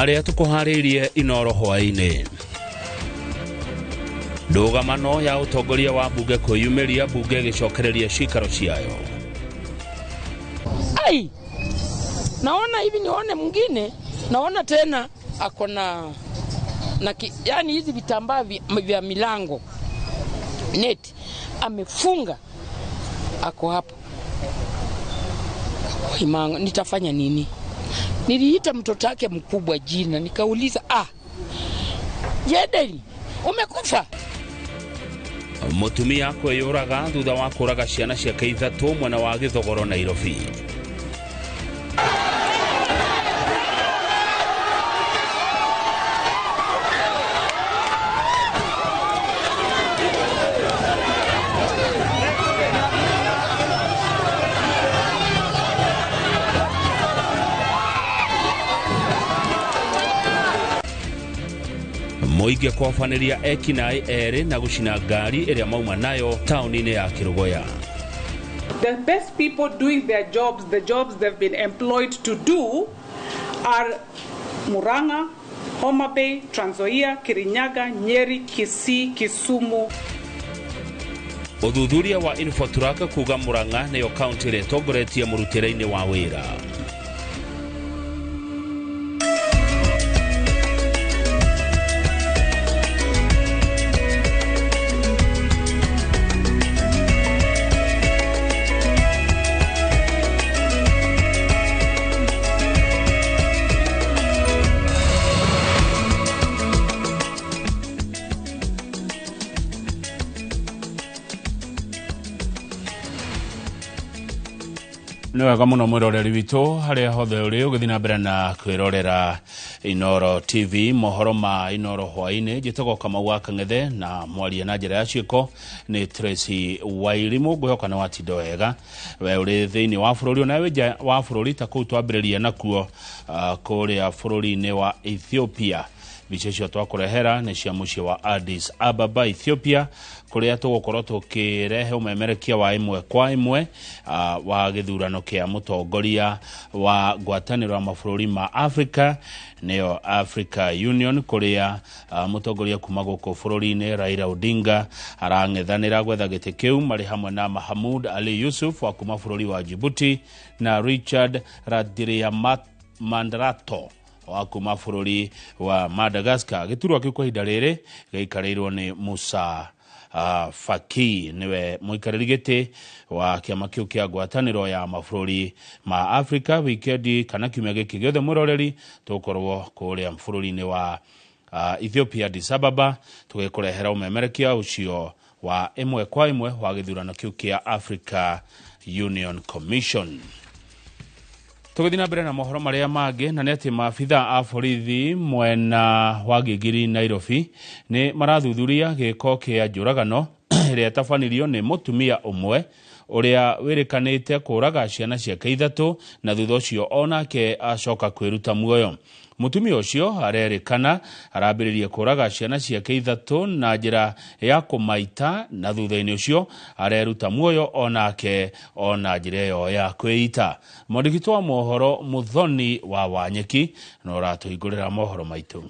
Marĩa tũkũharĩirie Inoro hwaĩ-inĩ. Ndũgamano ya ũtongoria wa mbunge kwĩyumĩria, mbunge ĩgĩcokereria cikaro ciayo. Ai, naona hivi nione mwingine, naona tena ako na yani hizi vitambaa vya milango net amefunga, ako hapo. Imango, nitafanya nini? Niliita mtoto wake mkubwa jina, nikauliza, Jedeli, umekufa? Mutumia kwĩyũraga thutha wa kũraga ciana ciake ithatũ mwena wa Gĩthogoro, Nairobi. Mũingĩ kwabanĩria ekinaĩ erĩ na gũcina ngari ĩrĩa mauma nayo taũni-inĩ ya Kĩrũgoya. The best people doing their jobs, the jobs they've been employed to do, are Murang'a, Homa Bay, Trans Nzoia, Kirinyaga, Nyeri, Kisii, Kisumu. Ũthuthuria wa Infotrak kuga Murang'a nĩyo kaunti ĩrĩa ĩtongoretie mũrutĩre-inĩ wa wĩra. Nĩ wega mũno mwĩroreri witũ harĩa hothe ũrĩ ũgĩthiĩ na mbere na kwĩrorera Inoro TV, mohoro ma Inoro hwaĩ-inĩ. Njĩtagwo Kamau wa Kang'ethe na mwaria na njĩra ya ciĩko nĩ Tracy Wairimu. Ngwĩhoka nĩ watinda wega we ũrĩ thĩinĩ wa bũrũri ona wĩ nja wa bũrũri, ta kũu twambĩrĩria nakuo kũrĩa bũrũri-inĩ wa Ethiopia. Mbica icio twakũrehera nĩ cia mũciĩ wa Addis Ababa, Ethiopia, kũrĩa tũgũkorwo tũkĩrehe ũmemerekia wa ĩmwe kwa ĩmwe wa gĩthurano kĩa mũtongoria wa ngwatanĩro ya mabũrũri ma Africa, nĩyo Africa Union, kũrĩa mũtongoria kuma gũkũ bũrũri-inĩ Raila Odinga arang'ethanĩra gwetha gĩtĩ kĩu marĩ hamwe na Mahamud Ali Yusuf wa kuma bũrũri wa Djibouti na Richard Randriamandrato wa kuma bũrũri wa Madagascar. Gĩturwa kĩu kwa ihinda rĩrĩ gĩikarĩirwo nĩ Musa Faki, nĩwe mũikarĩri gĩtĩ wa kĩama kĩu kĩa ngwatanĩro ya mabũrũri ma Africa. Wikendi kana kiumia gĩkĩ gĩothe mwĩroreri tũgũkorwo kũrĩa bũrũri-inĩ wa Ethiopia, Addis Ababa, tũgĩkũrehera ũmemerekia ũcio wa ĩmwe kwa ĩmwe wa gĩthurano kĩu kĩa Africa Union Commission. Tũgĩthiĩ na mbere na mohoro marĩa mangĩ, na nĩ atĩ maabitha a borithi mwena wa Gĩgiri, Nairobi, nĩ marathuthuria gĩko kĩa njũragano ĩrĩa ĩtabanirio nĩ mũtumia ũmwe ũrĩa wĩrĩkanĩte kũraga ciana ciake ithatũ na thutha ũcio onake acoka kwĩruta muoyo. Mũtumia ũcio arerĩkana arambĩrĩria kũraga ciana ciake ithatũ na njĩra ya kũmaita na thutha-inĩ ũcio areruta muoyo onake ona njĩra ĩyo ya kwĩita. Mwandĩki wa mohoro Muthoni wa Wanyeki no ũratũhingũrĩra mohoro maitũ.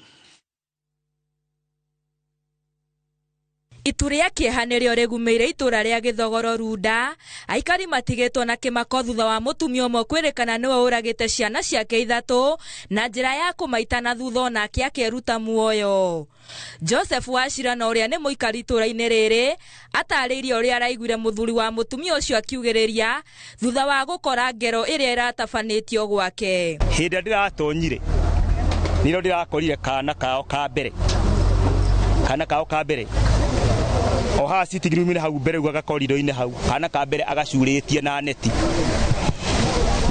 Itu rĩa kĩeha nĩrĩo rĩgumĩire itũra rĩa Gĩthogoro Runda. Aikari matigĩtwo na kĩmako thutha wa mũtumia ũmwe kwĩrĩkana nĩwe ũragĩte ciana ciake ithatũ na njĩra ya kũmaita na thutha onake akeruta muoyo. Joseph Wachira na ũrĩa nĩ mũikari itũra-inĩ rĩrĩ atarĩirie ũrĩa araiguire mũthuri wa mũtumia ũcio akiugĩrĩria thutha wa gũkora ngero ĩrĩa ĩratabanĩtio gwake. Hĩndĩ ĩrĩa ndĩratonyire nĩrĩo ndĩrakorire kana kao ka mbere, kana kao ka mbere o haha sitting room-inĩ hau mbere ũguo gakorido-inĩ hau, kana ka mbere agacurĩtie na neti.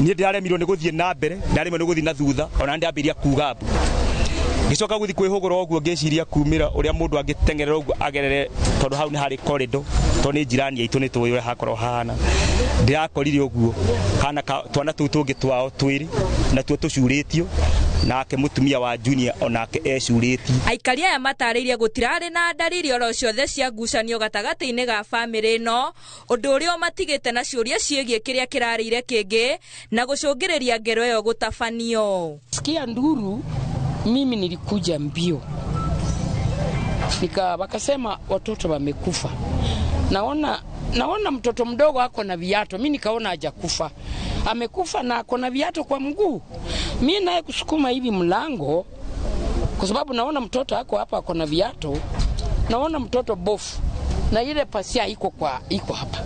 Niĩ ndĩraremirwo nĩ gũthiĩ na mbere, ndaremirwo nĩ gũthiĩ na thutha, ona ndambĩrĩria kuga mbu. Ngĩcoka gũthiĩ kwĩhũgũra ũguo ngĩciria kumĩra ũrĩa mũndũ angĩteng'erera ũguo agerere, tondũ hau nĩ harĩ corridor, tondũ nĩ njirani aitũ nĩ tũĩ ũrĩa hakoragwo hahana. Ndĩrakorire ũguo kana twana tũu tũngĩ twao twĩrĩ natuo tũcurĩtio, nake mũtumia wa Junior onake ecurĩtie. Aikari aya matarĩirie gũtirarĩ na ndariri oro ciothe cia ngucanio gatagatĩ-inĩ ga bamĩrĩ ĩno, ũndũ ũrĩa ũmatigĩte na ciũria ciĩgiĩ kĩrĩa kĩrarĩire kĩngĩ na gũcũngĩrĩria ngero ĩyo gũtabanio. Sikia nduru Mimi nilikuja mbio, wakasema watoto wamekufa. Naona mtoto mdogo ako na viatu, mimi nikaona hajakufa, amekufa na ako na viatu kwa mguu. Mimi naye kusukuma hivi mlango, kwa sababu naona mtoto ako hapa ako na viatu, naona mtoto bofu na ile pasia iko hapa.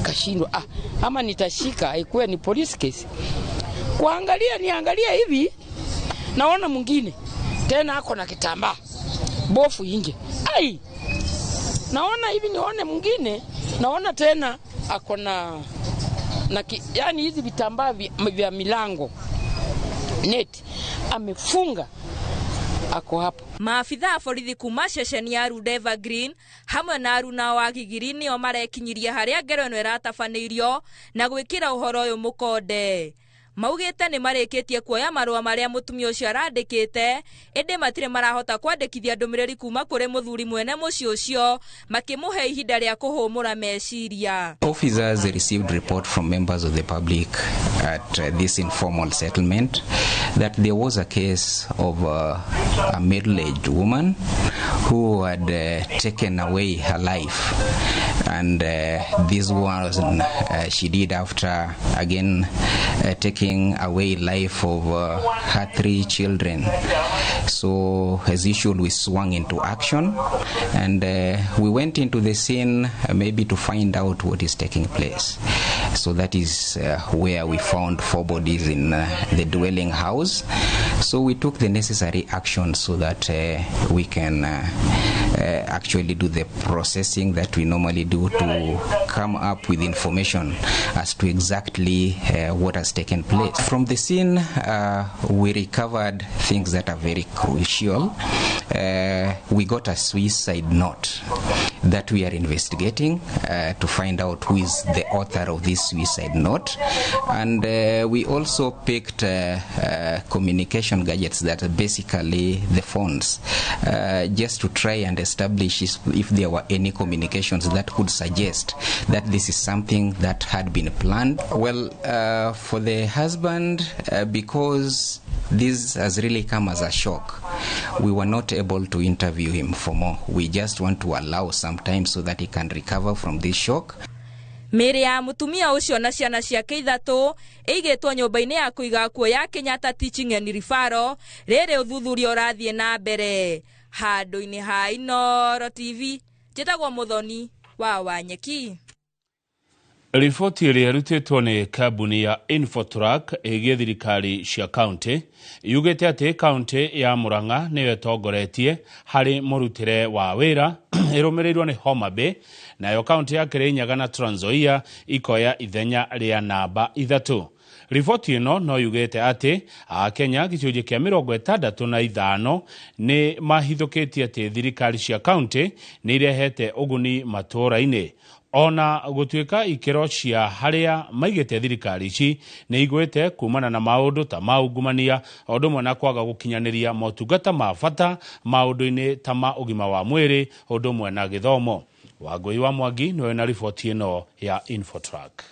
Kashindwa, ama nitashika ikuwe ni police case. Kuangalia niangalia hivi, naona mwingine tena ako na kitambaa bofu inje. Ai, naona hivi nione mwingine, naona tena ako na yani hizi vitambaa vya milango net amefunga, ako hapo. Maabitha a borithi kuma ceceni ya Runda Evergreen hamwe na aruna wa Gigiri nĩo marekinyirie harĩa ngero ĩno ĩratabanĩirio na gwĩkĩra ũhoro ũyũ mũkonde. Maugĩte nĩ marĩkĩtie kuoya marũa marĩa mũtumia ũcio arandĩkĩte, ĩndĩ matirĩ marahota kwandĩkithia ndũmĩrĩri kuma kũrĩ mũthuri mwene mũciĩ ũcio, makĩmũhe ihinda rĩa kũhũmũra meciria. Officers received report from members of the public at this informal settlement that there was a case of a middle-aged woman who had taken away her life, and this was she did after again taking away life of her 3 children. So as usual, we swung into action, and we went into the scene maybe to find out what is taking place. So that is where we found 4 bodies in the dwelling house. So we took the necessary action so that we can actually do the processing that we normally do to come up with information as to exactly what has taken place. From the scene, we recovered things that are very crucial. We got a suicide note that we are investigating to find out who is the author of this suicide note. And we also picked communication gadgets that are basically the phones, just to try and establish if there were any communications that could suggest that this is something that had been planned. Well, for the husband, because this has really come as a shock, we were not able to interview him for more. We just want to allow some time so that he can recover from this shock. Mĩĩrĩ ya mũtumia ũcio na ciana ciake 3 ĩigĩtwo nyũmba-inĩ ya kũiga kuo ya Kenyatta Teaching and Referral rĩrĩ ũthuthuria ũrathiĩ na mbere. Handũ-inĩ ha Inooro TV, njĩtagwo Mũthoni wa Wanyeki. Riboti ĩrĩa ĩrutĩtwo nĩ kambuni ya Infotrack ĩgiĩ thirikari cia kaunti yugĩte atĩ kaunti ya Murang'a nĩyo ĩtongoretie harĩ mũrutĩre wa wĩra ĩrũmĩrĩirwo nĩ Homa Bay, nayo kaunti ya Kirinyaga na Trans Nzoia ikoya ithenya rĩa namba 3. Riboti ĩno no yugĩte atĩ Akenya gĩcunjĩ kĩa 65 nĩ mahithũkĩtie atĩ thirikari cia kaunti nĩ irehete ũguni matũũra-inĩ. Ona gũtuĩka ikĩro cia harĩa maigĩte thirikari ici nĩ igwĩte kumana na maũndũ ta ma ungumania o ũndũ ũmwe na kwaga gũkinyanĩria motungata ma bata maũndũ-inĩ ta ma ũgima wa mwĩrĩ ũndũ ũmwe na gĩthomo. Wangũi wa Mwangi nĩwe na riboti ĩno ya Infotrack.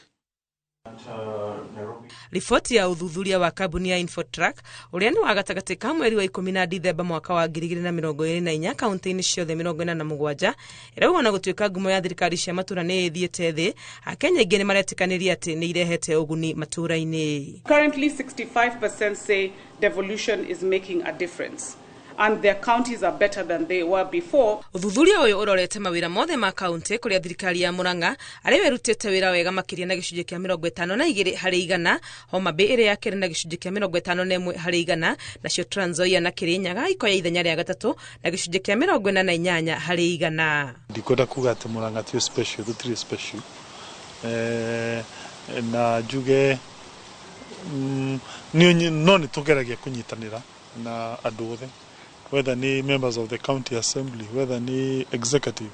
Riboti ya ũthuthuria wa kambuni ya Infotrack ũrĩa nĩ wa gatagatĩ ka mweri wa 10 na Dithemba mwaka wa 2024 kaunti-inĩ ciothe 47 ĩrauga na gũtuĩka ngumo ya thirikari cia matũũra nĩ ĩthiĩte thĩ, Akenya aingĩ nĩ maretĩkanĩria atĩ nĩ irehete ũguni matũũra-inĩ. Currently 65% say devolution is making a difference and their counties are better than they were before. Ũthuthuria ũyũ ũrorete mawĩra mothe ma kaunti kũrĩa thirikari ya Murang'a arĩa ĩrutĩte wĩra wega makĩria na gĩcunjĩ kĩa 52 harĩ igana, Homa Bay ĩrĩa ya kerĩ na gĩcunjĩ kĩa 51 harĩ igana, nacio Trans Nzoia na Kirinyaga ikoya ithenya rĩa gatatũ na gĩcunjĩ kĩa 48 harĩ igana. Ndikwenda kuga atĩ Murang'a ti special, tũtirĩ special, na njuge no nĩ tũgeragia kũnyitanĩra na andũ othe, whether ni members of the county assembly, whether ni executive,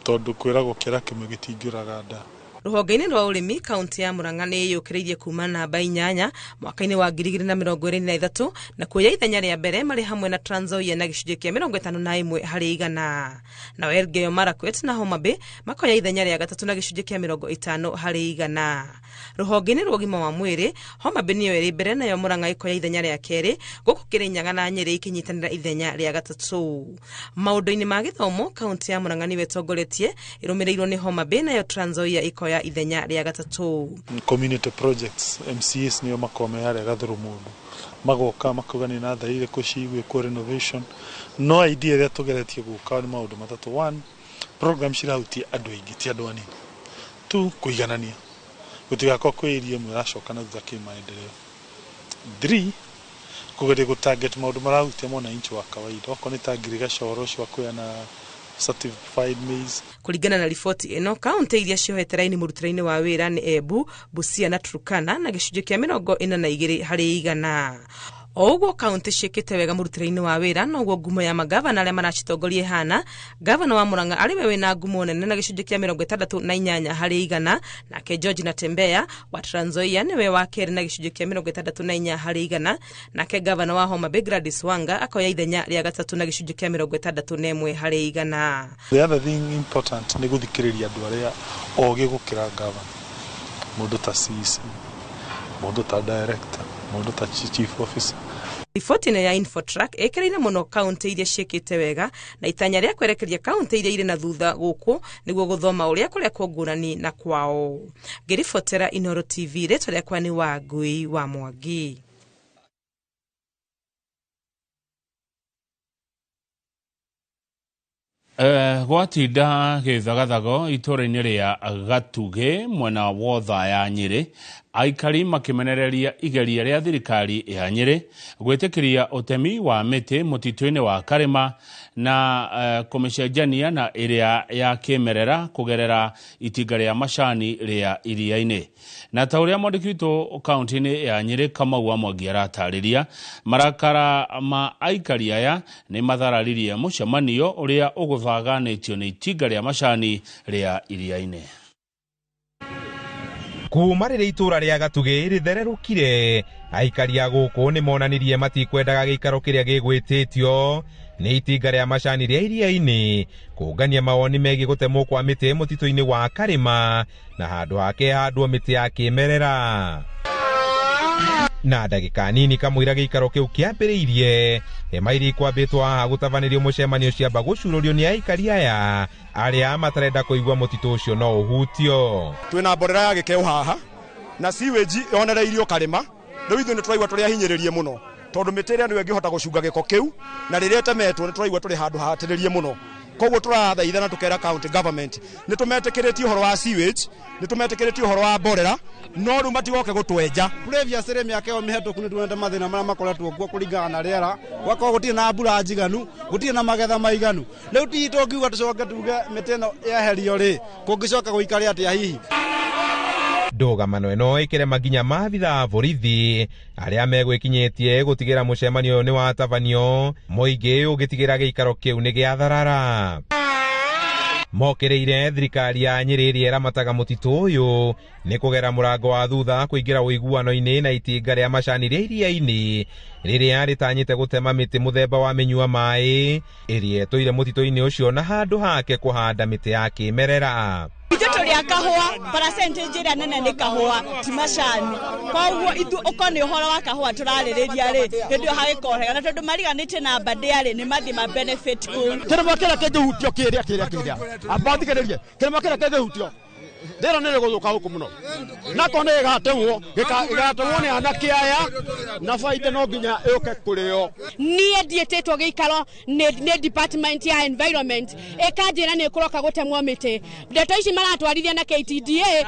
tondu kwiragwo kĩra kĩmwe gĩtingĩũraga nda. Rũhonge-inĩ rwa ũrĩmi, kaunti ya Murang'a nĩ ĩyũkĩrĩirie kuma namba 8 mwaka-inĩ wa 2023 na kuoya ithenya rĩa mbere marĩ hamwe na Trans Nzoia na gĩcunjĩ kĩa 51 harĩ igana. Nao Elgeyo Marakwet na Homa Bay makoya ithenya rĩa gatatũ na gĩcunjĩ kĩa 50 harĩ igana. Rũhonge-inĩ rwa ũgima wa mwĩrĩ, Homa Bay nĩyo ĩrĩ mbere nayo Murang'a ĩkoya ithenya rĩa kerĩ, gũkũ Kĩrĩnyaga na Nyĩrĩ ikinyitanĩra ithenya rĩa gatatũ. Maũndũ-inĩ ma gĩthomo, kaunti ya Murang'a nĩyo ĩtongoretie ĩrũmĩrĩirwo nĩ Homa Bay nayo Trans Nzoia ĩkoya ithenya rĩa gatatũ. Community projects MCAs nĩo makoragwo me harĩa gathuru mũndũ magoka makauga nĩ natharĩ irĩkũ cigwĩkwo renovation. No idea ĩrĩa tũgeretie gwĩka nĩ maũndũ matatũ. One, program cirahutia andũ aingĩ ti andũ anini. Two, kũiganania gũtigakorwo kwĩ area ĩmwe ĩracoka na thutha kĩmaendeleo. Three, kũgeria gũ target maũndũ marahutia mwananchi wa kawaida, okorwo nĩ ta ngirigaca ũhoro ũcio wa kũheana certified maize. Kũringana na riboti ĩno, kaunti iria ciohete raini mũrutĩre-inĩ wa wĩra nĩ Embu, Busia na Turkana na gĩcunjĩ kĩa 42 harĩ igana. O ũguo kaunti ciĩkĩte wega mũrutĩre-inĩ wa wĩra, noguo ngumo ya magavana arĩa maracitongoria ĩhana. Gavana wa Murang'a arĩ we wĩna ngumo nene na gĩcunjĩ kĩa 68 harĩ igana, nake George Natembeya wa Trans Nzoia nĩwe wa kerĩ na gĩcunjĩ kĩa 64 harĩ igana, nake gavana wa Homa Bay Gladys Wanga akoya ithenya rĩa gatatũ na gĩcunjĩ kĩa 61 harĩ igana. The other thing important nĩ gũthikĩrĩria andũ arĩa ogĩ gũkĩra gavana, mũndũ ta CEC, mũndũ ta director, mũndũ ta chief officer. Riboti ĩno ya Infotrack ĩkĩrĩire mũno kaunti iria ciĩkĩte wega na itanya rĩa kwerekeria kaunti iria irĩ na thutha gũkũ nĩguo gũthoma ũrĩa kũrekwo ngũrani na kwao. Ngĩribotera Inooro TV, rĩtwa rĩakwa nĩ Wangui wa Mwangi. Gwatinda gĩthagathago itũũra-inĩ rĩa Gatugĩ mwena wa ya Nyĩrĩ, aikari makĩmenereria igeria rĩa thirikari ya Nyĩrĩ gwĩtĩkĩria ũtemi wa mĩtĩ mũtitũ-inĩ wa Karĩma na kũmĩcenjania na ĩrĩa ya kĩmerera kũgerera itinga rĩa macani rĩa iria-inĩ. Na ta ũrĩa mwandĩki witũ kaunti-inĩ ya Nyĩrĩ Kamau wa Mwangi aratarĩria, marakara ma aikari aya nĩ mathararirie mũcemanio ũrĩa ũgũthaganĩtio nĩ itinga rĩa macani rĩa iria-inĩ. Kuma rĩrĩa itũũra rĩa Gatugĩ rĩthererũkire, aikari a gũkũ nĩ monanirie matikwendaga gĩikaro kĩrĩa gĩgwĩtĩtio nĩ itinga rĩa macani rĩa iria-inĩ kũngania mawoni megiĩ gũtemwo kwa mĩtĩ mũtitũ-inĩ wa Karĩma na handũ hake handwo mĩtĩ ya kĩmerera. Na ndagĩka nini kamũira gĩikaro kĩu kĩambĩrĩirie, hema iria ikwambĩtwo haha gũtabanĩrio mũcemanio ciamba gũcurũrio nĩ aikari aya arĩa matarenda kũigua mũtitũ ũcio no ũhutio. Twĩna mborera ya gĩkeo haha na sewage yonereirio Karĩma. Rĩu ithuĩ nĩ tũraigua tũrĩ ahinyĩrĩrie mũno tondũ mĩtĩ ĩrĩa nĩyo ĩngĩhota gũcunga gĩko kĩu, na rĩrĩa ĩtemetwo nĩ tũraigua tũrĩ handũ hatĩrĩrie mũno. Koguo tũrathaitha na tũkera county government nĩ tũmetĩkĩrĩtie ũhoro wa sewage, nĩ tũmetĩkĩrĩtie ũhoro wa mborera, no rĩu matigoke gũtwenja. Previously mĩaka ĩyo mĩhetũku nĩ tuonete mathĩna marĩa makoretwo kuo kũringana na rĩera, gwakorwo gũtirĩ na mbura njiganu, gũtirĩ na magetha maiganu. Rĩu ti tũngiuga tũcoke tuge mĩtĩ ĩno yeherio rĩ, kũngĩcoka gũikare atĩa hihi? Ndũgamano ĩno ĩkĩrema nginya maabitha a borithi arĩa megwĩkinyĩtie gũtigĩra mũcemanio ũyũ nĩ watabanio, mũingĩ ũgĩtigĩra gĩikaro kĩu nĩ gĩatharara. Mokĩrĩire thirikari ya Nyĩrĩ ĩrĩa ĩramataga mũtitũ ũyũ nĩ kũgera mũrango wa thutha kũingĩra ũiguano-inĩ na itinga rĩa macani rĩa iria-inĩ rĩrĩa rĩtanyĩte gũtema mĩtĩ mũthemba wa mĩnyua maĩ ĩrĩa ĩtũire mũtitũ-inĩ ũcio na handũ hake kũhanda mĩtĩ ya kĩmerera. Ithuĩ tũrĩ a kahũa, percentage ĩrĩa nene nĩ kahũa, ti macani. Koguo ithuĩ okorwo nĩ ũhoro wa kahũa tũrarĩrĩria rĩ, hĩndĩ ĩyo hagĩkorwo na tondũ mariganĩtie na Mbandĩa rĩ, nĩ mathiĩ ma benefit kũu. Kĩrĩma kĩrĩa kĩngĩhutio kĩrĩa kĩrĩa kĩrĩa, amba thikĩrĩrie, kĩrĩma kĩrĩa kĩngĩhutio rĩera nĩ rĩgũthũka gũkũ mũno, na korwo nĩ gĩgatemwo, gĩgatemwo nĩ anake aya na baida no nginya ĩũke kũrĩo. Niĩ ndiĩtĩtwo gĩikaro nĩ department ya environment ĩkanjĩra nĩ ĩkũroka gũtemwo mĩtĩ. Ndeto ici maratwarithia na KTDA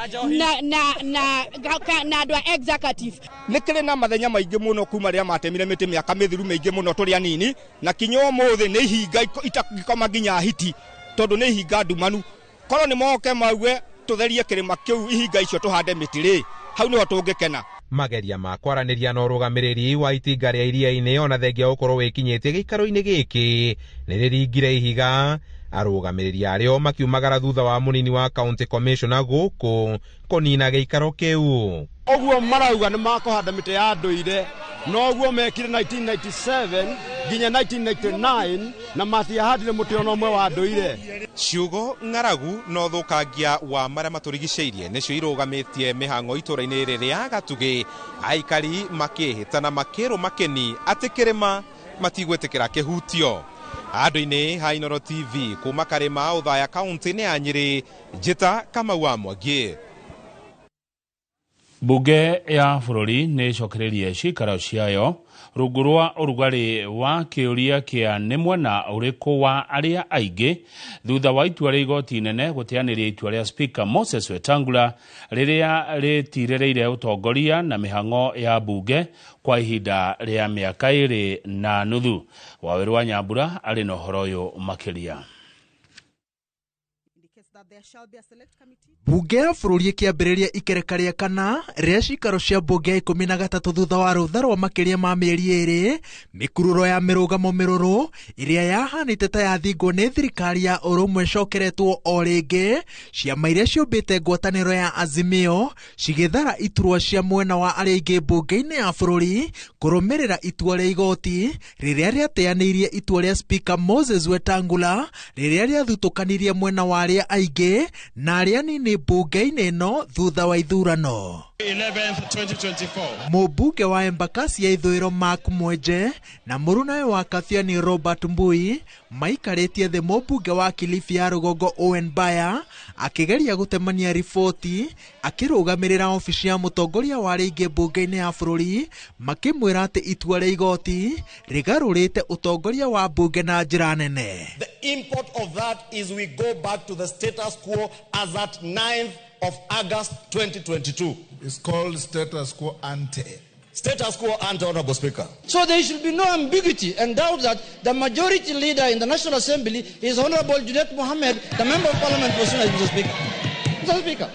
na andũ a executive. Nĩ kĩrĩ na mathenya maingĩ mũno kuma rĩrĩa matemire mĩtĩ mĩaka mĩthiru mĩingĩ mũno tũrĩ anini, na kinya ũmũthĩ nĩ ihinga itangĩkoma nginya hiti tondũ nĩ ihinga ndumanu. Korwo nĩ moke mauge tũtherie kĩrĩma kĩu ihinga icio tũhande mĩtĩ rĩ, hau nĩho tũngĩkena. Mageria ma kwaranĩria na ũrũgamĩrĩri wa itinga rĩa iria-inĩ ona thengia gũkorwo wĩkinyĩtie gĩikaro-inĩ gĩkĩ nĩ rĩringire ihiga. Arũgamĩrĩri arĩo makiumagara thutha wa mũnini wa county commissioner gũkũ kũnina gĩikaro kĩu. Ũguo marauga nĩ makũhanda mĩtĩ ya ndũire, noguo mekire 1997 nginya 1999 na matiahandire mũtĩ ona ũmwe wa ndũire. Ciugo ng'aragu na ũthũkangia wa marĩa matũrigicĩirie nĩcio irũgamĩtie mĩhang'o itũũra-inĩ rĩrĩ rĩa Gatugĩ, aikari makĩhĩta na makĩrwo makeni atĩ kĩrĩma matigwĩtĩkĩra kĩhutio. Andũ-inĩ ha Inooro TV kuma Karĩma, Othaya, kaunti-inĩ ya Nyĩrĩ, Njĩta Kamau wa Mwangi. Bunge ya bũrũri nĩ ĩcokereirie cikaro ciayo rungu rwa ũrugarĩ wa kĩũria kĩa nĩ mwena ũrĩkũ wa arĩa aingĩ thutha wa itua rĩa igoti inene gũteanĩria itua rĩa Speaker Moses Wetangula rĩrĩa rĩtirĩrĩire ũtongoria na mĩhang'o ya bunge kwa ihinda rĩa mĩaka 2.5. Waweru wa Nyambura arĩ na ũhoro ũyũ makĩria. Bunge ya bũrũri ĩkĩambĩrĩria ikereka rĩa kana rĩa cikaro cia bunge ya 13 thutha wa rũtha rwa makĩria ma mĩeri 2, mĩkururo ya mĩrũgamo mĩrũrũ ĩrĩa yahanĩte ta yathingwo nĩ thirikari ya ũrũmwe ĩcokeretwo o rĩngĩ. Ciama iria ciũmbĩte ngwatanĩro ya Azimio cigĩthara iturwa cia mwena wa arĩa aingĩ bunge-inĩ ya bũrũri kũrũmĩrĩra itua rĩa igoti rĩrĩa rĩateanĩirie itua rĩa Speaker Moses Wetangula rĩrĩa rĩathutũkanirie mwena wa arĩa aingĩ na arĩa anini bunge-inĩ ĩno thutha wa ithurano. 11th, 2024. Mũmbunge wa Embakasi ya ithũĩro Mark Mwenje na mũrunawe wa Kathiani Robert Mbui maikarĩtie thĩ mũmbunge wa Kilifi ya rũgongo Owen Baya akĩgeria gũtemania riboti akĩrũgamĩrĩra obici ya mũtongoria wa arĩa aingĩ bunge-inĩ ya bũrũri makĩmwĩra atĩ itua rĩa igoti rĩgarũrĩte ũtongoria wa bunge na njĩra nene. The import of that is we go back to the status quo as at 9th of August 2022. It's called status quo ante. Status quo ante, Honorable Speaker. So there should be no ambiguity and doubt that the majority leader in the National Assembly is Honorable Junet Mohammed, the Member of Parliament for Suna, Mr. Speaker. Mr. Speaker.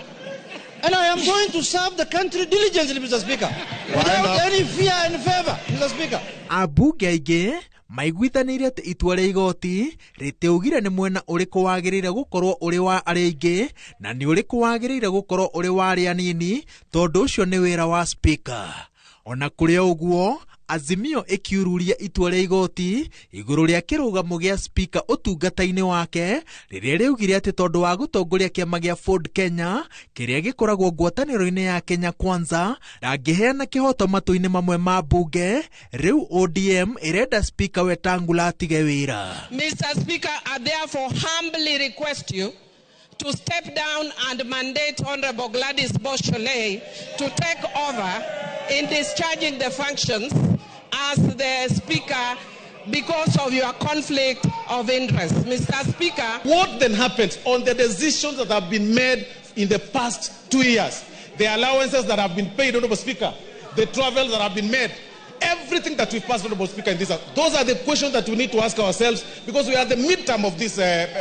And I am going to serve the country diligently, Mr. Speaker, without any fear and favor, Mr. Speaker. Ambunge aingĩ maiguithanĩirie atĩ itua rĩa igoti rĩtiugire nĩ mwena ũrĩkũ wagĩrĩire gũkorwo ũrĩ wa arĩa aingĩ na nĩ ũrĩkũ wagĩrĩire gũkorwo ũrĩ wa arĩa anini, tondũ ũcio nĩ wĩra wa Speaker. Ona kũrĩ ũguo, Azimio ĩkiururia itua rĩa igoti igũrũ rĩa kĩrũgamo gĩa Speaker ũtungata-inĩ wake rĩrĩa rĩaugire atĩ tondũ wa gũtongoria kĩama gĩa Ford Kenya kĩrĩa gĩkoragwo ngwatanĩro-inĩ ya Kenya Kwanza ndangĩheana kĩhoto matũ-inĩ mamwe ma bunge, rĩu ODM ĩrenda Speaker Wetangula atige wĩra. Mr. Speaker, I therefore humbly request you to step down and mandate Honorable Gladys Boshole to take over in discharging the functions as the Speaker because of your conflict of interest. Mr. Speaker, what then happens on the decisions that have been made in the past 2 years, the allowances that have been paid, Honorable Speaker, the travels that have been made, everything that we've passed, Honorable Speaker, in this, those are the questions that we need to ask ourselves because we are the midterm of this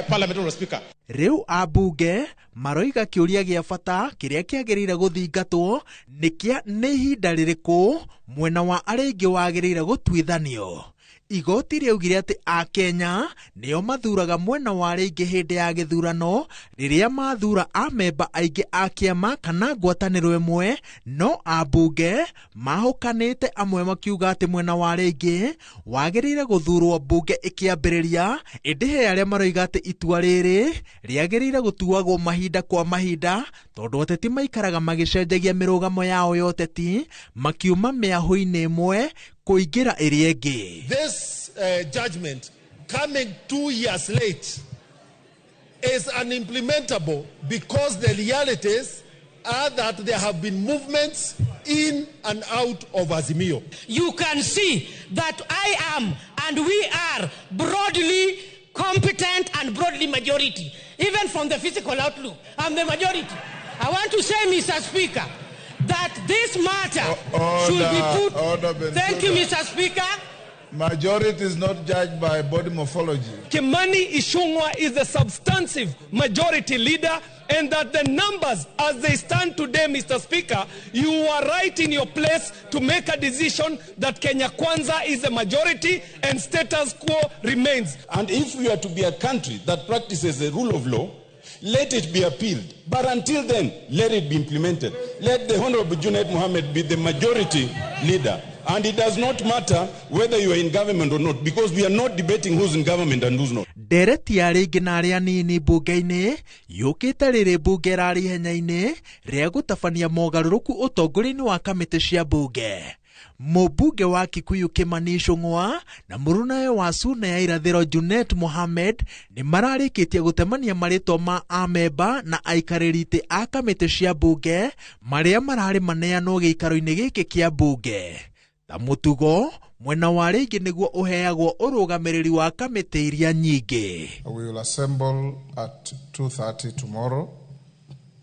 Parliament, Honorable Speaker. Rĩu ambunge maroiga kĩũria gĩa bata kĩrĩa kĩagĩrĩire gũthingatwo nĩ kĩa nĩ ihinda rĩrĩkũ mwena wa arĩa aingĩ wagĩrĩire gũtuithanio. Igoti rĩaugire atĩ Akenya nĩo mathuraga mwena wa arĩa aingĩ hĩndĩ ya gĩthurano rĩrĩa mathura amemba aingĩ a kĩama kana ngwatanĩro ĩmwe, no ambunge mahũkanĩte amwe makiuga atĩ mwena wa arĩa aingĩ wagĩrĩire gũthurwo mbunge ĩkĩambĩrĩria, ĩndĩ he arĩa maroiga atĩ itua rĩrĩ rĩagĩrĩire gũtuagwo mahinda kwa mahinda tondũ ateti maikaraga magĩcenjagia mĩrũgamo yao ya ũteti makiuma mĩahũ-inĩ ĩmwe kũingĩra ĩrĩa ĩngĩ. This judgment coming 2 years late is unimplementable because the realities are that there have been movements in and out of Azimio. You can see that I am and we are broadly competent and broadly majority. Even from the physical outlook, I'm the majority. I want to say, Mr. Speaker, that this matter should be put... Thank you, Mr. Speaker. Majority is not judged by body morphology. Kimani Ichung'wah is the substantive majority leader, and that the numbers as they stand today, Mr. Speaker, you are right in your place to make a decision that Kenya Kwanza is the majority and status quo remains. And if we are to be a country that practices the rule of law, let it be appealed. But until then, let it be implemented. Let the Honorable Junet Mohammed be the majority leader. And it does not matter whether you are in government or not, because we are not debating who's in government and who's not. Ndereti ya rĩngĩ na arĩa anini mbunge-inĩ yũkĩte rĩrĩ mbunge ĩrarĩ ihenya-inĩ rĩa gũtabania mogarũrũku ũtongoria-inĩ wa kamĩtĩ cia mbunge. Mũmbunge wa Kikuyu Kimani Ichung'wah na mũrunawe wa Suna ya Irathĩro Junet Mohammed nĩ mararĩkĩtie gũtemania marĩtwa ma amemba na aikarĩri itĩ a kamĩtĩ cia mbunge marĩa mararĩ maneanwo gĩikaro-inĩ gĩkĩ kĩa mbunge. Ta mũtugo, mwena wa rĩngĩ nĩguo ũheagwo ũrũgamĩrĩri wa kamĩtĩ iria nyingĩ. We will assemble at 2:30 tomorrow.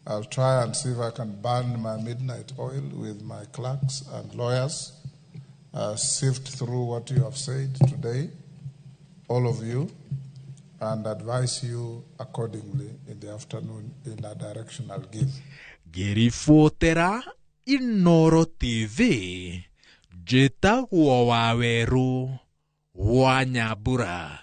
I'll try and see if I can burn my midnight oil with my clerks and lawyers, sift through what you have said today, all of you, and advise you accordingly in the afternoon in a direction I'll give. Ngĩribotera Inooro TV, njĩtagwo Wawerũ wa Nyambura.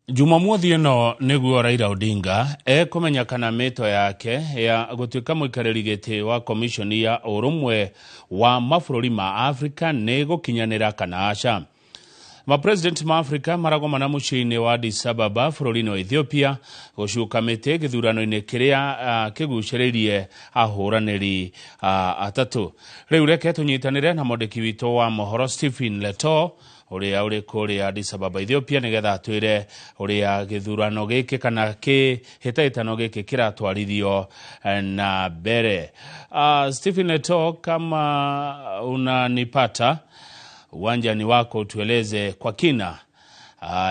Jumamothi ĩno nĩguo Raila Odinga ekũmenya kana mĩto yake ya gũtuĩka mũikarĩri gĩtĩ wa komishoni ya ũrũmwe wa mabũrũri ma Afrika nĩ gũkinyanĩra kana aca. Mapresident ma Afrika maragomana mũciĩ-inĩ wa Addis Ababa bũrũri-inĩ wa Ethiopia gũcuka mĩtĩ gĩthurano-inĩ kĩrĩa kĩgucĩrĩirie ahũranĩri atatũ. Rĩu reke tũnyitanĩre na mwandĩki witũ wa mohoro Stephen Leto ũrĩa ũrĩ kũrĩa Addis Ababa Ethiopia nĩgetha atwĩre ũrĩa gĩthurano gĩkĩ kana kĩhĩtahĩtano gĩkĩ kĩratwarithio na mbere. Stephen Leto, kama unanipata, uwanja ni wako, utueleze kwa kina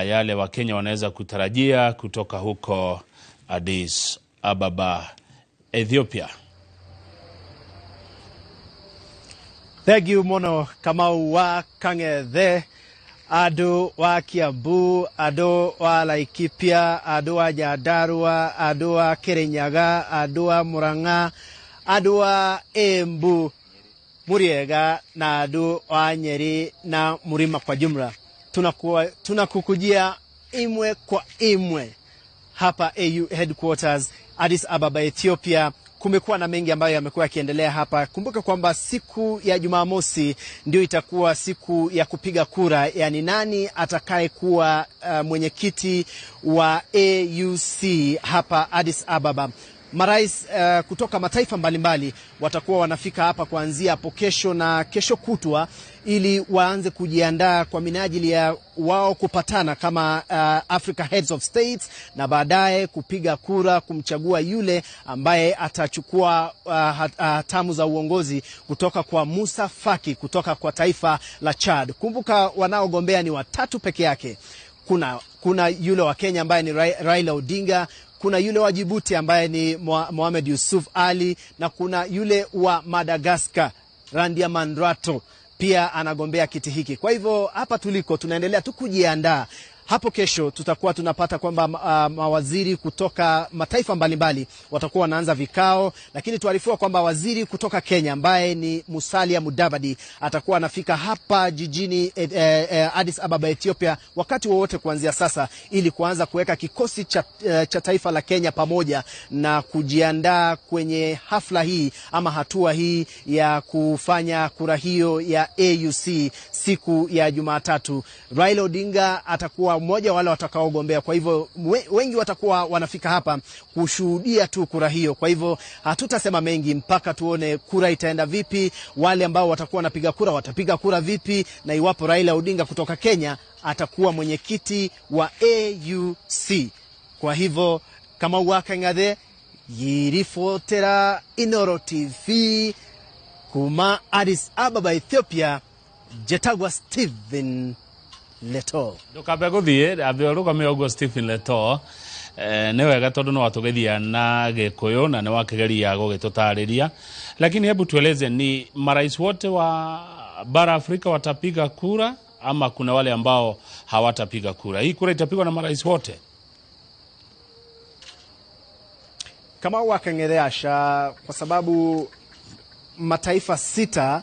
yale Wakenya wanaweza kutarajia kutoka huko Addis Ababa Ethiopia. Thank you mono Kamau wa Kang'ethe, andu wa Kiambu, andu wa Laikipia, andu wa Nyandarua, andu wa Kirinyaga, andu wa Murang'a, andu wa Embu, Muriega na andu wa Nyeri na Murima kwa jumla. Tunakukujia imwe kwa imwe hapa AU headquarters Addis Ababa Ethiopia. Kumekuwa na mengi ambayo yamekuwa yakiendelea hapa. Kumbuka kwamba siku ya Jumamosi ndio itakuwa siku ya kupiga kura, yani nani atakayekuwa mwenyekiti wa AUC hapa Addis Ababa. Marais kutoka mataifa mbalimbali watakuwa wanafika hapa kuanzia hapo kesho na kesho kutwa ili waanze kujiandaa kwa minajili ya wao kupatana kama Africa Heads of States na baadaye kupiga kura kumchagua yule ambaye atachukua hatamu za uongozi kutoka kwa Musa Faki kutoka kwa taifa la Chad. Kumbuka wanaogombea ni watatu peke yake. Kuna yule wa Kenya ambaye ni Raila Odinga, kuna yule wa Djibouti ambaye ni Mohamed Yusuf Ali, na kuna yule wa Madagascar Randriamandrato pia anagombea kiti hiki. Kwa hivyo hapa tuliko tunaendelea tu kujiandaa. Hapo kesho tutakuwa tunapata kwamba mawaziri kutoka mataifa mbalimbali watakuwa wanaanza vikao, lakini tuarifiwa kwamba waziri kutoka Kenya ambaye ni Musalia Mudavadi atakuwa anafika hapa jijini Addis Ababa Ethiopia wakati wowote kuanzia sasa ili kuanza kuweka kikosi cha taifa la Kenya pamoja na kujiandaa kwenye hafla hii ama hatua hii ya kufanya kura hiyo ya AUC siku ya Jumatatu. Raila Odinga atakuwa mmoja wale watakaogombea. Kwa hivyo wengi watakuwa wanafika hapa kushuhudia tu kura hiyo. Kwa hivyo hatutasema mengi mpaka tuone kura itaenda vipi, wale ambao watakuwa wanapiga kura watapiga kura vipi, na iwapo Raila Odinga kutoka Kenya atakuwa mwenyekiti wa AUC. Kwa hivyo kama Wakang'athe yirifotera Inooro TV kuma Addis Ababa Ethiopia, jetagwa Stephen Leto. Ndukambe guthie ambe urugame uguo Stephen Leto. Nĩ wega tondũ no watũgeithia na Gĩkũyũ na nĩ wakĩgeria gũgĩtũtarĩria, lakini hebu tueleze, ni marais wote wa Bara Afrika watapiga kura ama kuna wale ambao hawatapiga kura? Hii kura itapigwa na marais wote? Kama wakangereasha, kwa sababu mataifa 6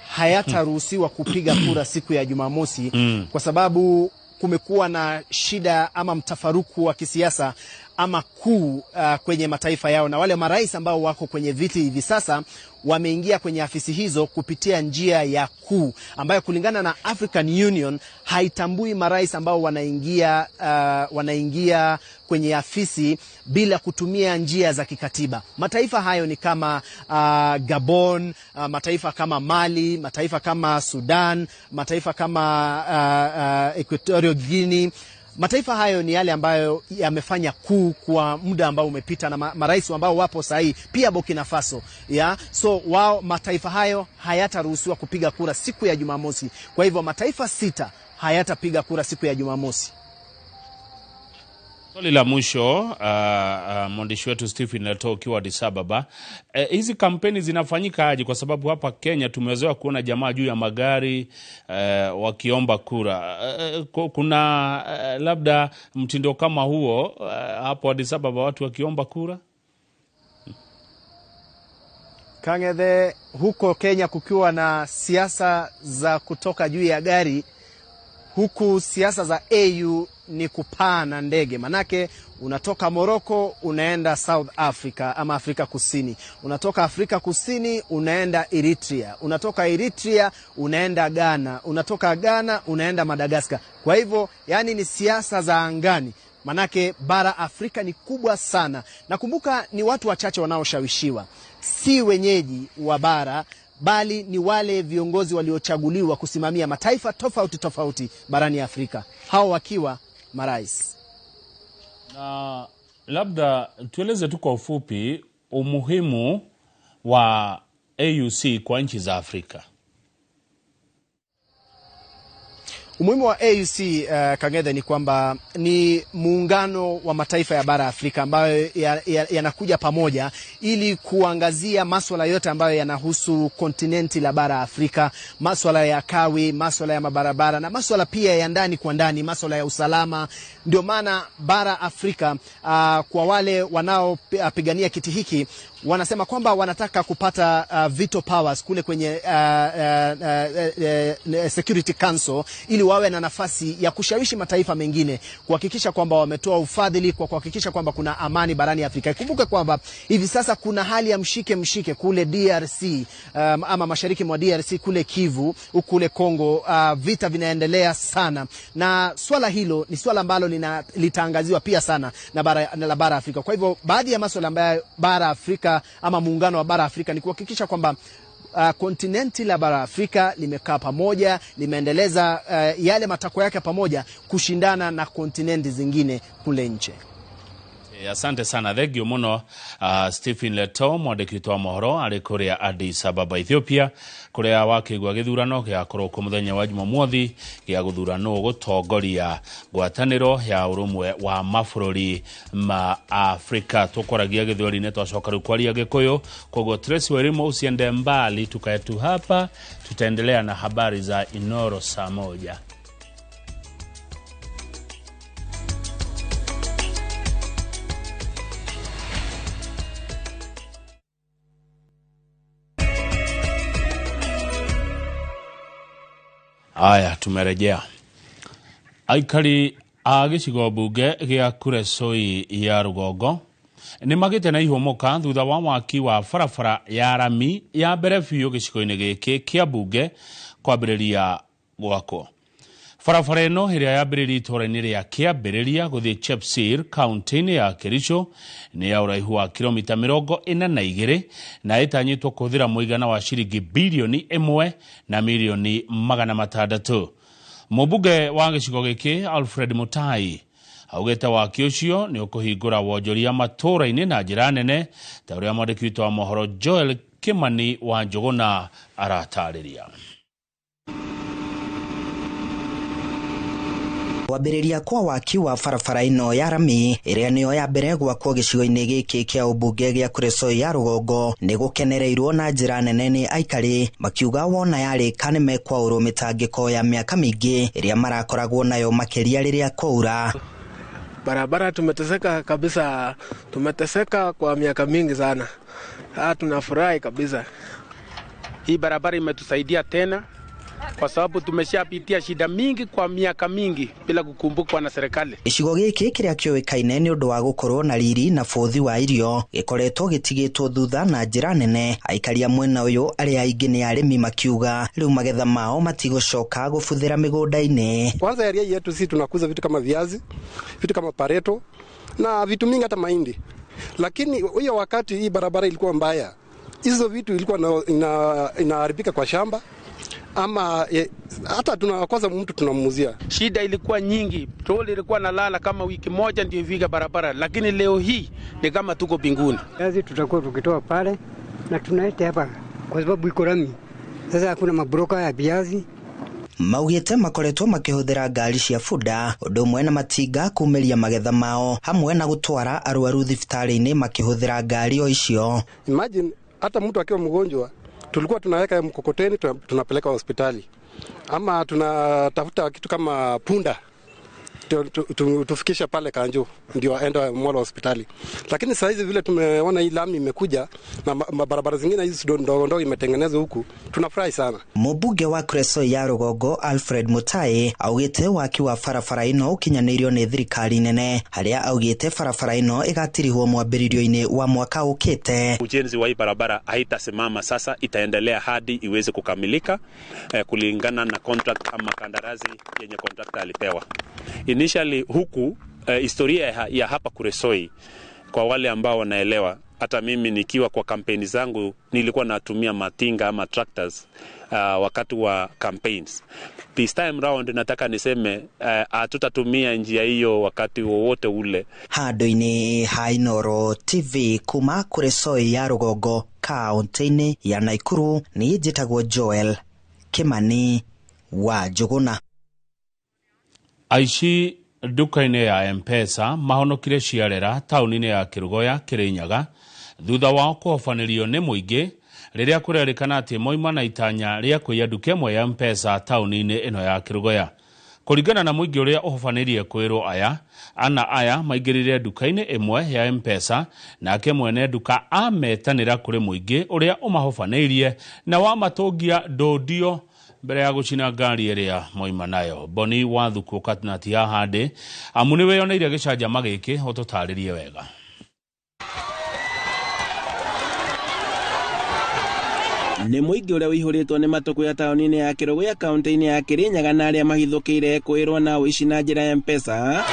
hayataruhusiwa kupiga kura siku ya Jumamosi kwa sababu kumekuwa na shida ama mtafaruku wa kisiasa ama kuu kwenye mataifa yao, na wale marais ambao wako kwenye viti hivi sasa wameingia kwenye afisi hizo kupitia njia ya kuu ambayo kulingana na African Union haitambui marais ambao wanaingia kwenye afisi bila kutumia njia za kikatiba. Mataifa hayo ni kama Gabon, mataifa kama Mali, mataifa kama Sudan, mataifa kama Equatorial Guinea. Mataifa hayo ni yale ambayo yamefanya kuu kwa muda ambao umepita na marais ambao wapo sahi, pia Burkina Faso. Ya? So wao mataifa hayo hayataruhusiwa kupiga kura siku ya Jumamosi. Kwa hivyo mataifa 6 hayatapiga kura siku ya Jumamosi. Swali la mwisho, mwandishi wetu Stephen Leto ukiwa Addis Ababa, hizi kampeni zinafanyika aje? Kwa sababu hapa Kenya tumezoea kuona jamaa juu ya magari wakiomba kura. Kuna labda mtindo kama huo hapo Addis Ababa, watu wakiomba kura? Kang'ethe, huko Kenya kukiwa na siasa za kutoka juu ya gari, huku siasa za AU ni kupaa na ndege. Manake unatoka Morocco unaenda South Africa ama Afrika Kusini, unatoka Afrika Kusini unaenda Eritrea, unatoka Eritrea unaenda Ghana, unatoka Ghana unaenda Madagascar. Kwa hivyo yani ni siasa za angani. Manake bara Afrika ni kubwa sana. Nakumbuka ni watu wachache wanaoshawishiwa, si wenyeji wa bara, bali ni wale viongozi waliochaguliwa kusimamia mataifa tofauti tofauti barani Afrika, hao wakiwa marais. Na labda tueleze tu kwa ufupi umuhimu wa AUC kwa nchi za Afrika. Umuhimu wa AUC Kang'ethe ni kwamba ni muungano wa mataifa ya bara Afrika ambayo yanakuja ya pamoja ili kuangazia masuala yote ambayo yanahusu kontinenti la bara Afrika, masuala ya kawi, masuala ya mabarabara na masuala pia ya ndani kwa ndani, masuala ya usalama. Ndio maana bara Afrika kwa wale wanaopigania kiti hiki wanasema kwamba wanataka kupata veto powers kule kwenye Security Council ili wawe na nafasi ya kushawishi mataifa mengine kuhakikisha kwamba wametoa ufadhili kwa kuhakikisha kwamba kuna amani barani Afrika. Ikumbuke kwamba hivi sasa kuna hali ya mshike mshike kule DRC, ama mashariki mwa DRC kule Kivu, kule Kongo, vita vinaendelea sana. Na swala hilo ni swala ambalo litaangaziwa pia sana na bara Afrika. Kwa hivyo baadhi ya masuala ambayo bara Afrika ama muungano wa bara Afrika ni kuhakikisha kwamba kontinenti la bara Afrika limekaa pamoja, limeendeleza yale matakwa yake pamoja kushindana na kontinenti zingine kule nje. Asante sana, thengio muno Stephen Leto, mwandĩki wa mohoro arĩ kũrĩa Addis Ababa Ethiopia, kũrĩa wakĩigua gĩthurano gĩgakorwo kuo mũthenya wa Jumamothi gĩa gũthura nũ gũtongoria ngwatanĩro ya ũrũmwe wa mabũrũri ma Afrika. Tũkwaragia gĩthweri-inĩ, twacoka rĩu kwaria Gĩkũyũ. Koguo Tracy Wairimu, usiende mbali, tukae tu hapa, tutaendelea na habari za Inoro saa 1. Aya, tumerejea. Aikari a gĩcigo mbunge gĩa Kuresoi ya Rũgongo nĩ magĩte na ihũmũka thutha wa waki wa barabara ya rami ya mbere biũ gĩcigo-inĩ gĩkĩ kĩa mbunge kwambĩrĩria gwakwo. Barabara ĩno ĩrĩa yambĩrĩirie itũũra-inĩ rĩa Kĩambĩrĩria gũthiĩ Chepsir kaunti-inĩ ya Kericho nĩ ya ũraihu wa kilomita 42 na ĩtanyĩtwo kũhũthĩra mũigana wa ciringi bilioni 1 na milioni 600. Mũmbunge wa gĩcigo gĩkĩ Alfred Mutai augĩte waki ũcio nĩ ũkũhingũra wonjoria matũũra-inĩ na njĩra nene ta ũrĩa mwandĩki witũ wa mohoro Joel Kimani wa Njũgũna aratarĩria. Kwambĩrĩria kwa waki wa barabara ĩno ya rami ĩrĩa nĩyo ya mbere gwakwo gĩcigo-inĩ gĩkĩ kĩa ũmbunge gĩa Kuresoi ya rũgongo nĩ gũkenereirwo na njĩra nene nĩ aikari, makiuga wona yarĩka nĩ mekwaũrwo mĩtangĩko ya mĩaka mĩingĩ ĩrĩa marakoragwo nayo makĩria rĩrĩa kwaura. Barabara tumeteseka kabisa, tumeteseka kwa miaka mingi sana. Tunafurahi kabisa. Hii barabara imetusaidia tena kwa sababu tumeshapitia shida mingi kwa miaka mingi bila kukumbukwa na serikali. Gĩcigo gĩkĩ kĩrĩa kĩũĩkaine nĩ ũndũ wa gũkorwo na riri na bũthi wa irio gĩkoretwo gĩtigĩtwo thutha na njĩra nene. Aikari a mwena ũyũ arĩa aingĩ nĩ arĩmi makiuga rĩu magetha mao matigũcoka gũbuthĩra mĩgũnda-inĩ. Kwanza area yetu sisi tunakuza vitu kama viazi, vitu kama pareto na vitu mingi hata mahindi. Lakini hiyo wakati hii barabara ilikuwa mbaya, hizo vitu ilikuwa inaharibika kwa shamba ama hata tunakosa mtu tunamuuzia. Shida ilikuwa nyingi, troli ilikuwa nalala kama wiki moja ndio ifika barabara, lakini leo hii ni kama tuko mbinguni. Kazi tutakuwa tukitoa pale na tunaleta hapa kwa sababu iko lami. Sasa hakuna mabroka ya viazi. Maugĩte makoretwo makĩhũthĩra ngari cia bunda ũndũ ũmwe na matinga kumĩria magetha mao hamwe na gũtwara arwaru thibitarĩ-inĩ makĩhũthĩra ngari o icio. Imagine hata mtu akiwa mgonjwa tulikuwa tunaweka mkokoteni tunapeleka hospitali ama tunatafuta kitu kama punda tufikisha pale Kanjo ndio aende mwala hospitali. Lakini saa hizi vile tumeona hii lami imekuja na barabara zingine hizi ndogo ndogo imetengenezwa huku, tunafurahi sana. Mũmbunge wa Kuresoi ya rũgongo Alfred Mutai augĩte waki wa barabara ĩno ũkinyanĩirio nĩ thirikari nene, harĩa augĩte barabara ĩno ĩgatirihwo mwambĩrĩrio-inĩ wa mwaka ũkĩte. Ujenzi wa hii barabara haitasimama sasa, itaendelea hadi iweze kukamilika kulingana na contract ama kandarasi yenye contractor alipewa. Initially huku historia ya hapa Kuresoi, kwa wale ambao wanaelewa, hata mimi nikiwa kwa kampeni zangu nilikuwa natumia matinga ama tractors wakati wa campaigns. This time round nataka niseme hatutatumia njia hiyo wakati wowote ule. Handũ-inĩ ha Inooro TV kuma Kuresoi ya rũgongo kaunti-inĩ ya Nakuru, niĩ njĩtagwo Joel Kimani wa Njũgũna. Aici nduka-inĩ ya M-Pesa mahonokire ciarera taũni-inĩ ya Kĩrũgoya Kĩrĩnyaga thutha wao kũhobanĩrio nĩ mũingĩ rĩrĩa kũrerĩkana atĩ moima na itanya rĩa kũiya nduka ĩmwe ya M-Pesa taũni-inĩ ĩno ya Kĩrũgoya. Kũringana na mũingĩ ũrĩa ũhobanĩirie kwĩrwo aya ana aya maingĩrire nduka-inĩ ĩmwe ya M-Pesa nake mwene nduka ametanĩra kũrĩ mũingĩ ũrĩa ũmahobanĩirie na wamatũngia ndũndio mbere ya gũcina ngari ĩrĩa moima nayo. Boni Wathuku katinati ya hande amu nĩ weyoneire gĩcanjama gĩkĩ, ũtũtarĩrie wega. Nĩ mũingĩ ũrĩa ũihũrĩtwo nĩ matũkũ ya taũni-inĩ ya Kĩrũgũya kaunti-inĩ ya Kĩrĩnyaga na arĩa mahithũkĩire kwĩrwo na ũici na njĩra ya M-Pesa.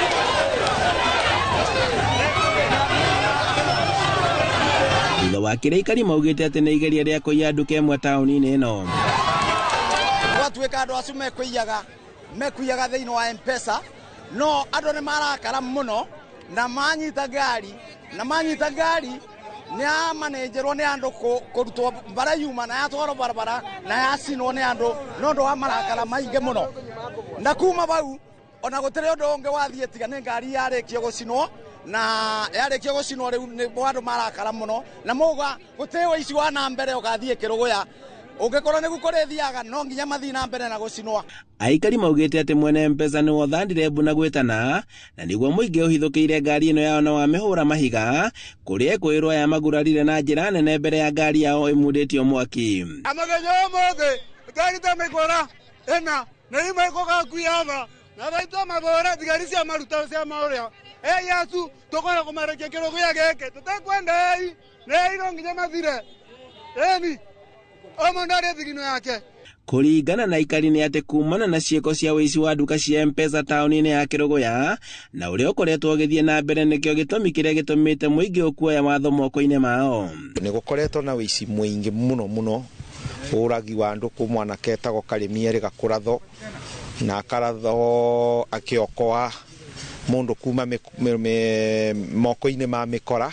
Thutha wa kĩrĩa aikari maugĩte atĩ nĩ igeria rĩa kũiya nduka ĩmwe taũni-inĩ ĩno. Gwatuĩka andũ acio mekuiyaga thĩinĩ wa M-Pesa, no andũ nĩ marakara mũno na manyita ngari nĩ amanenjerwo nĩ andũ kũrutwo bara yuma na yatwarwo barabara na yacinwo nĩ andũ nĩ ũndũ wa marakara maingĩ mũno. Na kuma bau ona gũtirĩ ũndũ ũngĩ wathiĩ tiga nĩ ngari yarĩkio gũcinwo, na yarĩkio gũcinwo rĩu nĩ andũ marakara mũno na mauga gũtirĩ ũici wa na mbere ũgathiĩ Kĩrũgũya ũngĩkorwo nĩguo kũrĩthiaga no nginya mathiĩ na mbere na gũcinwo. Aikari maugĩte atĩ mwene M-Pesa nĩ wothandire mbu na gwĩtana na nĩguo mũingĩ ũhithũkĩire ngari ĩno yao na wamĩhũra mahiga kũrĩa kwĩrwo aya magurarire na njĩra nene mbere ya ngari yao ĩmundĩtio mwaki. Amũthenya ũmũthĩ ngari ta mĩkora ĩna nĩ imwe ĩgũgakuiaba na baitũ mabũra thigari cia maruta cia maũrĩa ei acu tũkora kũmarekia Kĩrũgũya gĩkĩ tũtekwenda ei nĩ ei no nginya mathire ĩni yake. Kũringana na aikari nĩ atĩ kumana na ciĩko cia ũici wa nduka cia M-Pesa taũni-inĩ ya Kĩrũgũya na ũrĩa ũkoretwo ũgĩthiĩ na mbere nĩkĩo gĩtũmi kĩrĩa gĩtũmĩte mũingĩ ũkuoya watho moko-inĩ mao. Nĩ gũkoretwo na ũici mũingĩ mũno mũno, ũragi wa andũ kũ mwanake etagwo Karĩmi erĩga kũrathwo na akarathwo akĩokoa mũndũ kuma moko-inĩ ma mĩkora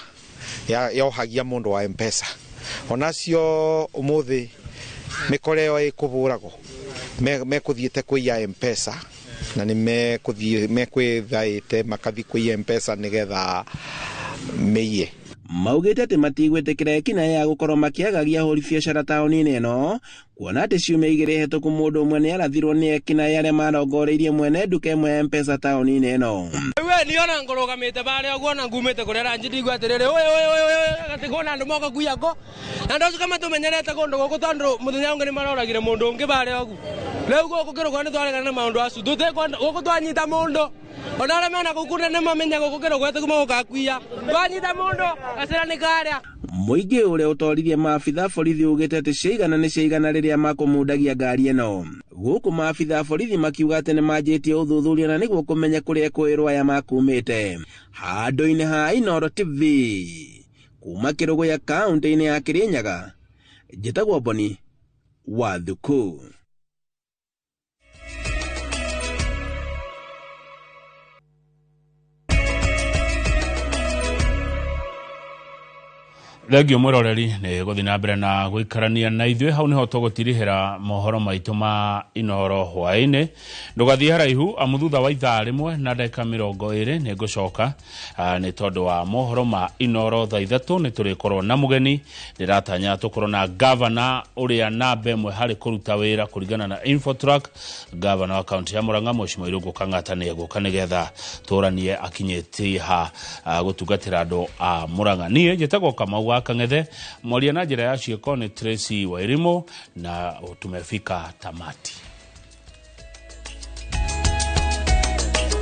yohagia mũndũ wa M-Pesa. Onacio ũmũthĩ mĩkora ĩyo ĩkũbũragwo mekũthiĩte kũiya M-Pesa Na nĩ mekũthiĩ mekwĩthaĩte makathi kwĩ Mpesa nĩgetha mĩiye. Maugĩte atĩ matigwĩtĩkĩra ekinaĩ ya gũkorwo makĩagagia ahũri biacara taũni-inĩ ĩno, kuona atĩ ciumia 2 hĩtũku mũndũ ũmwe nĩ arathirwo nĩ ekinaĩ arĩa marongoreirie mwene nduka ĩmwe ya Mpesa taũni-inĩ ĩno. We niona ngũrũgamĩte barĩa ũguo na ngumĩte kũrĩa ranji ndigua atĩrĩrĩ, ũyũ, ũyũ, ũyũ, ũyũ, atĩ kwĩna andũ moka kuiya ngũ. Na andũ acio kama tũmenyerete kũndũ gũkũ tondũ mũthenya ũngĩ nĩ maroragire mũndũ ũngĩ barĩa ũguo. Rĩu gũkũ kĩrũgũ nĩ twaregana na maũndũ acio. Tũtikwenda gũkũ twanyita mũndũ. Ona arĩa mena gũkũ nĩ mamenya gũkũ kĩrũgũ atĩ kuma gũka kuiya. Twanyita mũndũ, gacĩra nĩ karĩa. Mũingĩ ũrĩa ũtoririe maabitha borithi ugĩte atĩ ciaigana nĩ ciaigana rĩrĩa makũmundagia ngari ĩno. Gũkũ maabitha borithi makiuga atĩ nĩ manjĩtie ũthuthuria na nĩguo kũmenya kũrĩa ekũĩrwo aya makumĩte. Handũ-inĩ ha Inooro TV kuma Kĩrũgũya kaũntĩ-inĩ ya Kĩrĩnyaga, njĩtagwo Boni wa Thuku. Thengio mwiroreri ni guthi na mbere na guikarania na ithuĩ. Hau niho tũgũtirihĩra mohoro maitũ ma Inooro hwaĩ-inĩ. Ndũgathiĩ haraihu amu thutha wa ithaa rĩmwe na ndagĩka 20 nĩ ngũcoka, nĩ tondũ wa mohoro ma Inooro thaa 3 nĩ tũrĩkorwo na mũgeni. Ndĩratanya tũkorwo na gavana ũrĩa namba ĩmwe harĩ kũruta wĩra kũringana na Infotrack, gavana wa kaunti ya Murang'a Mheshimiwa Irũngũ Kang'ata nĩ egũka nĩgetha tũranie akinyĩtie ha gũtungatĩra andũ a Murang'a. Niĩ njĩtagwo Kamau wa Kang'ethe, mwaria na njĩra ya ciĩko nĩ Tracy Wairimu, na tumefika tamati.